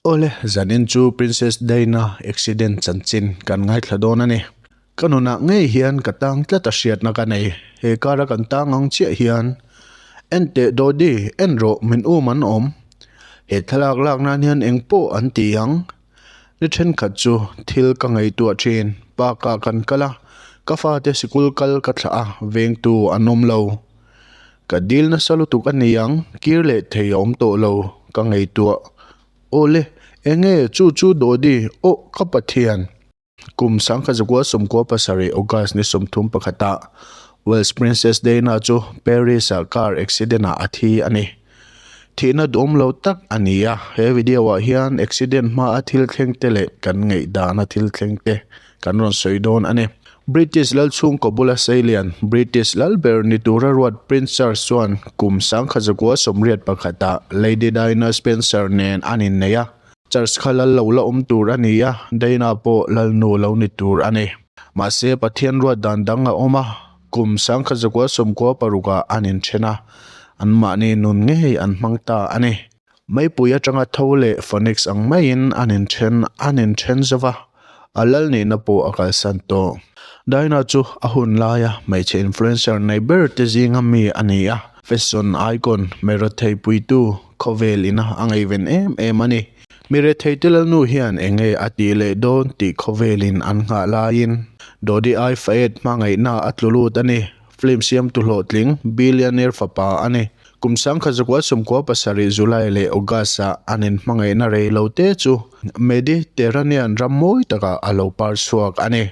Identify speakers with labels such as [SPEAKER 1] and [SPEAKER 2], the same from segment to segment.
[SPEAKER 1] Awle, zanin chu Princess Diana accident chanchin kan ngaithla dawn a ni. Ka nunah ngei hian ka tang tlat a hriatna ka nei. He kara kan tang ang chiah hian, En teh Dodi, en rawh, min um an awm. He thlalak lak nan hian eng pawh an ti ang. Ni thenkhat chu thil ka ngaihtuah thin. Park ah kan kal a, ka fate sikul kal ka thlah a, vengtu an awm lo. Ka dil nasa lutuk a ni ang, kir leh thei a awm tawh lo, ka ngaihtuah. Awle, enge chu chu Dodi, aw ka Pathian. Kum sangkha zakua sawmkua pasarih August ni 31 ah Wales Princess Diana chu Paris ah car accident ah a thi a ni. Thihna duhawm lo tak a ni a, he video ah hian accident hma a thil thleng te leh kan ngaihdan a thil thleng te kan rawn sawi dawn a ni. British lal chhungkaw bula seilian British lal ber ni tura ruat Prince Charles chuan kum 1981 ah Lady Diana Spencer nen an innei a. Charles kha lal lo la awm tur a ni a, Diana pawh lalnu lo ni tur a ni. Mahse Pathian ruat dan dang a awm a, kum 1996 ah an inthen a, anmahni nun ngei an hmang ta a ni. Meipui atanga tho leh Phoenix ang maiin an inthen an inthen zo va, a lal nihna pawh a kalsan tawh. Diana chu a hun laia hmeichhe influencer nei ber te zinga mi a ni a, fashion icon, meirathei puitu, khawvel ina a ngaihven em em a ni. Miretheite lalnu hian eng nge a tih leh dawn tih khawvelin an nghah laiin Dodi Ai Fayed hmangaihna a tlu lut a ni. Film siamtu hlawhtling, billionaire fapa a ni. Kum 1997 July leh August-ah an inhmangaihna rei lo te chu Mediterranean ram mawi takah a lo par chhuak a ni.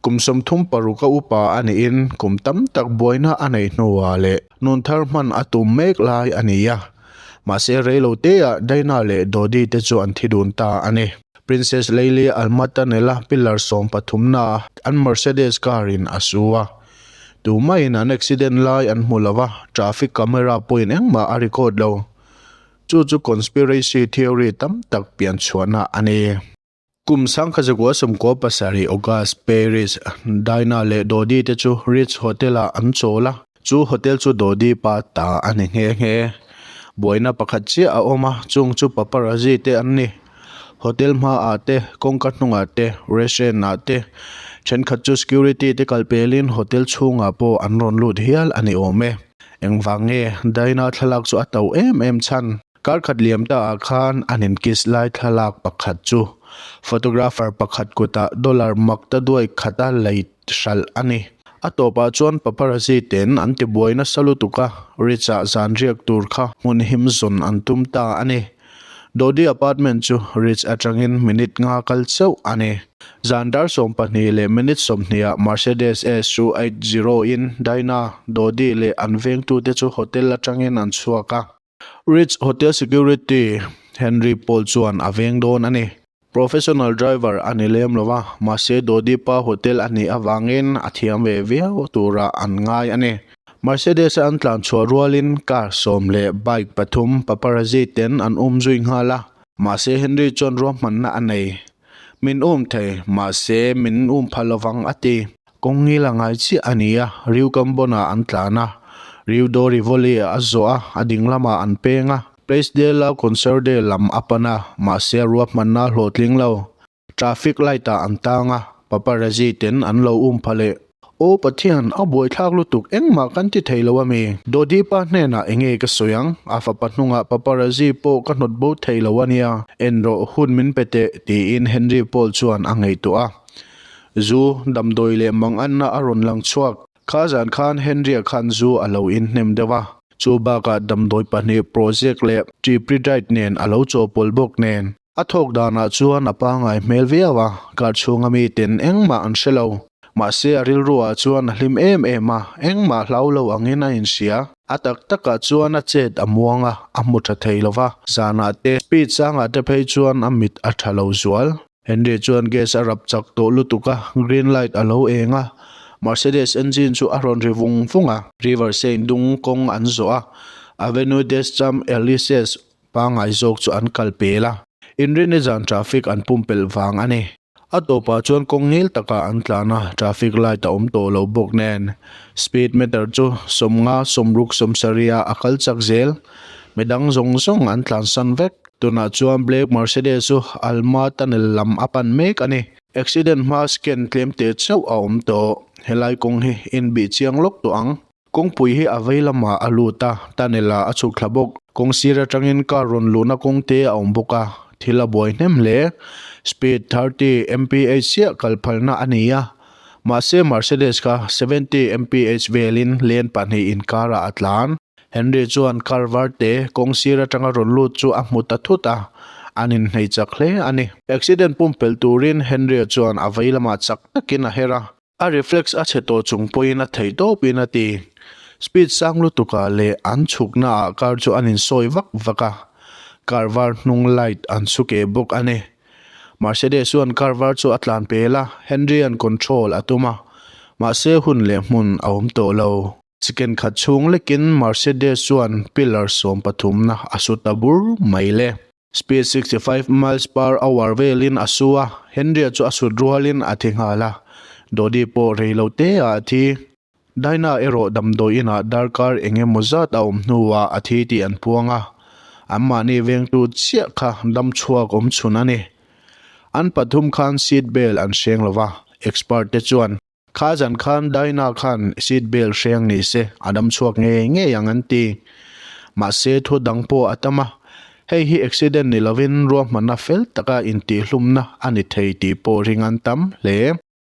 [SPEAKER 1] Kum 36 a upa a niin kum tam tak buaina a neih hnuah leh nun thar hman a tum mek lai a ni a. Mahse rei lo teah Diana leh Dodi te chu an thi dun ta a ni. Princess Leili Almatanela pillar 13 naa an Mercedes car in a su a. Tumaiin an accident lai an hmu lo va, traffic camera pawhin engmah a record lo. Chu chu conspiracy theory tam tak pian chhuahna a ni. Kum 1997 August, Paris, Diana leh Dodi te chu Ritz Hotel-ah an chawl a. Chu hotel chu Dodi pa ta a ni nghe nghe. Buaina pakhat chiah a awm a, chung chu paparazzi te an ni. Hotel hmaah te, kawngka hnungah te, restaurant ah te, thenkhat chu security te kal pelin hotel chhungah pawh an rawn lut hial a ni awm e. Engvang nge Diana thlalak chu a to em em chhan? Kar khat liam ta ah khan an in kiss lai thlalak pakhat chu photographer pakhat kutah dollar mak ta duai khata lei hralh a ni. A tawpah chuan paparazzi ten an ti buai nasa lutuk a, Ritz-ah zan riak tur kha hmun him zawn an tum ta a ni. Dodi apartment chu Ritz atangin minute nga kal chauh a ni. Zan dar 12 leh minute 20 ah Mercedes S chu eight zero in Diana, Dodi leh an vengtute chu hotel atangin an chhuak a. Ritz Hotel security Henry Paul chuan a veng dawn a ni. Professional driver a ni lem lo va, mahse Dodi pa hotel a nih avangin a thiam ve viau turah an ngai a ni. Mercedes-a an tlan chhuah rualin car sawm leh bike pathum paparazzi ten an um zui nghal a, mahse Henry chuan ruahmanna a nei. Min um thei, mahse min um pha lovang a ti. Kawng ngil a ngai chiah a ni a, Rue Cambon-ah an tlan a, Rue do Rivoli a zawh a, a ding lamah an peng a, Place de la Concorde lam a pan a, mahse ruahmanna a hlawhtling lo. Traffic light ah an tang a, paparazzi ten an lo um pha leh. Aw Pathian, a buaithlak lutuk engmah kan ti thei lo ami? Dodi pa hnenah enge ka sawi ang? A fapa hnungah paparazzi pawh ka hnawt bo thei lo ania, en rawh hun min pe teh tiin Henry Paul chuan a ngaihtuah a. Zu, damdawi leh manganna a rawn lang chhuak. Kha zan khan Henry-a khan zu a lo inhnem deuh a. Chu bakah damdawi pahnih Prozac leh Tripridite nen a lo chawhpawlh bawk nen. A thawk danah chuan a pangai hmel viau a, kar chhunga miten engmah an hre lo. Mahse a rilruah chuan a hlim em em a, engmah hlau lo angin a inhria. A tak takah chuan a chet a muang a, a hmu tha thei lo va, zanah te, speed sangah te phei chuan a mit a tha lo zual. Henry chuan gas a rap chak tawh lutuk a, green light a lo eng a, Mercedes engine chu a rawn ri vung vung a. River Seine dung kawng an zawh a, Avenue des Champs-Elysees Pangai zawk chu an kal pel a, inrinni zan traffic an pumpelh vang a ni. A tawpah chuan kawng ngil takah an tlan a, traffic light a awm tawh lo bawk nen. Speed meter chu 50, 60, 70 ah a kal chak zel. Midang zawng zawng an tlansan vek. Tunah chuan Black Mercedes chu Alma Tunnel lam a pan mek a ni. Accident hma scan tlem teh chauh a awm tawh. Helai kawng hi inbih chiang lawk tawh ang. Kawngpui hi a vei lamah a lut a, tunnel ah a chhuk thla bawk. Kawng sir atangin car rawn luhna kawng te a awm bawk a, thil a buai hnem hle. Speed 30 mph chiah kal phalna a ni a, mahse Mercedes kha 70 mph velin lane pahnih inkarah a tlan. Henry chuan car var te kawng sir atanga rawn lut chu a hmu ta thut a, an inhnei chak hle a ni. Accident pumpelh turin Henry-a chuan a vei lamah chak takin a her a. A reflex a chhe tawh chung pawhin a theih tawpin a ti. Speed sang lutukah leh an chhuknaah car chu an insawi vak vak a, car var hnung light an chhu keh bawk a ni. Mercedes chuan car var chu a tlan pel a, Henry-a'n control a tum a, mahse hun leh hmun a awm tawh lo. Chicken khat chhung lekin Mercedes chuan pillar sawmpathumna a su ta bur mai le. Speed 65 miles per hour velin a su a, Henry-a chu a sut rualin a thi nghal a, Dodi pawh rei lo te ah a thi. Dinah erawh damdawi inah darkar eng emaw zat a awm hnuah a thi tih an puang a, anmahni vengtu chiah kha dam chhuak awm chhun a ni. An pathum khan seat belt an hreng lo va, expert te chuan Kha zan khan Dinah khan seat belt hreng ni se a dam chhuak ngei ngei ang an ti. Mahse thu dang pawh a tam a, hei hi accident ni lovin ruahmanna fel taka intihhlumna a ni thei tih pawh ring an tam hle.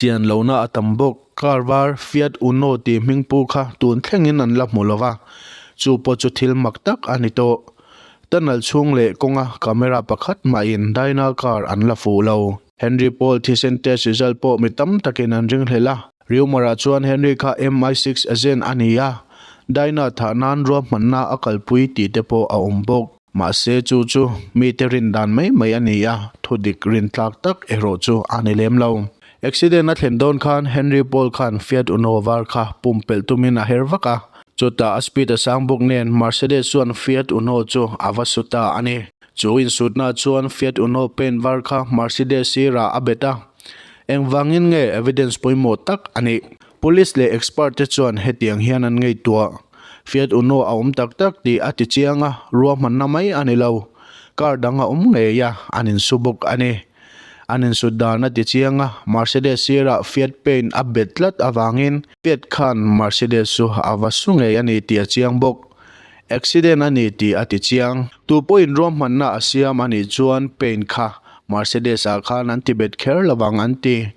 [SPEAKER 1] Chian lohna a tam bawk. Car var Fiat Uno tih hmingpu kha tun thlengin an la hmu lova, chu pawh chu thil mak tak a ni tawh. Tunnel chhung leh kawnga camera pakhat mahin Dinah car an la fuh lo. Henry Paul thisen test result pawh mi tam takin an ringhlel a. Rumour-ah chuan Henry kha MI6 agent a ni a, Dinah thah nan ruahmanna a kalpui tih te pawh a awm bawk. Mahse chu chu mite rin dan mai mai a ni a, thudik rintlak tak erawh chu a ni lem lo. Accident a thlen dawn khan Henry Paul khan Fiat Uno var kha pumpelh tumin a her vak a, chutah a speed a sang bawk nen Mercedes chuan Fiat Uno chu a va su ta a ni. Chu insutna chuan Fiat Uno paint var kha Mercedes sirah a bet a, engvangin nge evidence pawimawh tak a nih? Police leh expert te chuan hetiang hian an ngaihtuah. Fiat Uno a awm tak tak tih a ti chiang a, ruahmanna mai a ni lo. Car dang a awm ngei a, an insu bawk a ni. An insut dan a ti chiang a, Mercedes sirah Fiat paint a bet tlat avangin Fiat khan Mercedes chu a va su ngei a ni tih a chiang bawk. Accident a ni tih a ti chiang. Tu pawhin ruahmanna a siam a nih chuan paint kha Mercedes ah khan an ti bet kher lovang an ti.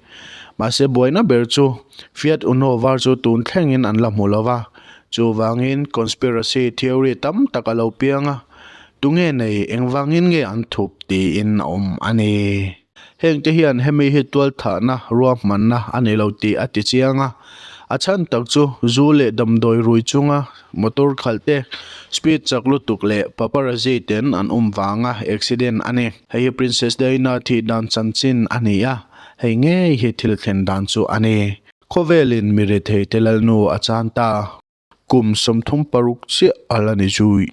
[SPEAKER 1] Mahse buaina ber chu Fiat Uno var chu tun thlengin an la hmu lova. Chuvangin conspiracy theory tam tak a lo piang a, tunge nei engvangin nge an thup tiin a awm a ni. Hengte hian hemi hi tualthahna ruahmanna a ni lo tih a ti chiang a, a chhan tak chu zu leh damdawi rui chunga motor khalh te, speed chak lutuk leh paparazzi ten an um vanga accident a ni. Hei hi Princess Diana thih dan chanchin a ni a, hei ngei hi thil thlen dan chu a ni. Khawvelin mi rethei te lalnu a chan ta. Kum 36 chiah a la ni zui.